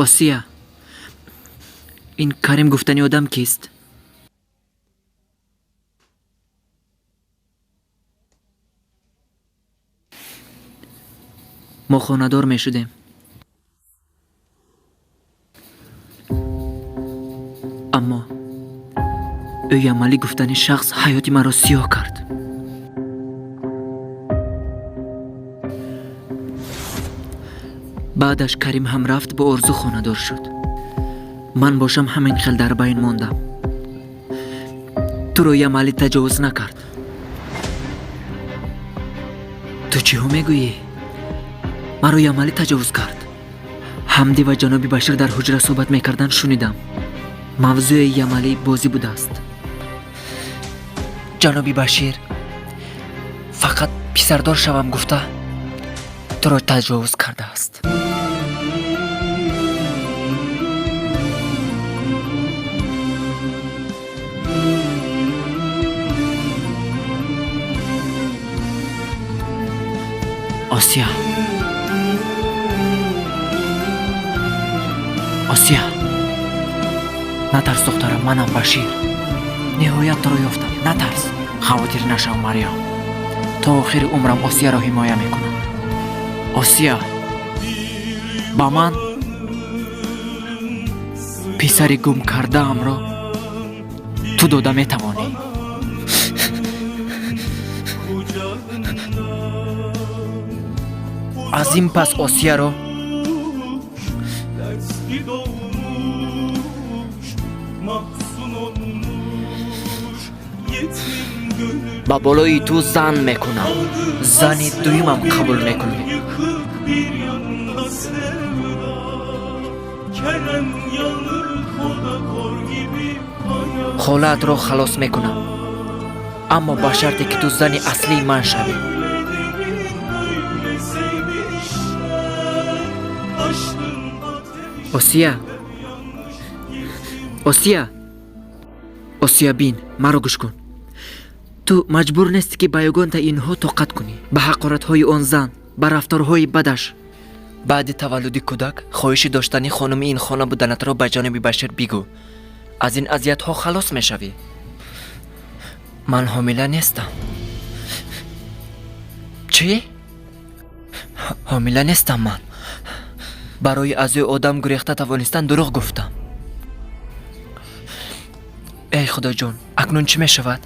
Осия, ин Карим гуфтани одам кист? Мо хонадор мешудем. Аммо ӯ Ямалӣ гуфтани шахс ҳаёти маро сиёҳ кард. Баъдаш Карим ҳам рафт, бо Орзу хонадор шуд. Ман бошам, ҳамин хел дар байн мондам. Туро Ямалӣ таҷовуз накард. Ту чиҳо мегӯӣ? Маро Ямалӣ таҷовуз кард. Ҳамдӣ ва ҷаноби Башир дар ҳуҷра суҳбат мекарданд, шунидам. Мавзӯи Ямалӣ бозӣ будааст. Ҷаноби Башир фақат писардор шавам гуфта, туро таҷовуз кардааст. Осия, Осия, натарс, духтарам, манам Башир. Ниҳоят туро ёфтам. Натарс, хавотир нашав, Марьям. То охири умрам Осияро ҳимоя мекунам. Осия, ба ман писари гум кардаамро ту дода метавонӣ. Аз ин пас Осияро Dertli doğmuş, mahzun olmuş, yetim gönül. Ба болои ту зан мекунам, зани дуюмам қабул мекунӣ. Yıkık bir yanda sevda, Kerem yanık o da kor gibi hayat. Холаатро халос мекунам, аммо ба шарте ки ту зани аслии ман шавӣ. Öyle öyle sevmişler, Taştın ateş. Осия, Осия, Осия, бин, маро гӯш кун. Ту маҷбур нестӣ, ки ба ягонта инҳо тоқат кунӣ, ба ҳақоратҳои он зан, ба рафторҳои бадаш. Баъди таваллуди кӯдак хоҳиши доштани хонуми ин хона буданатро ба ҷаноби Башир бигӯ. Аз ин азиятҳо халос мешавӣ. Ман ҳомила нестам. Чӣ? Ҳомила нестам ман. Барои аз ӯ одам гурехта тавонистан дурӯғ гуфтам. Эй, Худоҷон, акнун чӣ мешавад?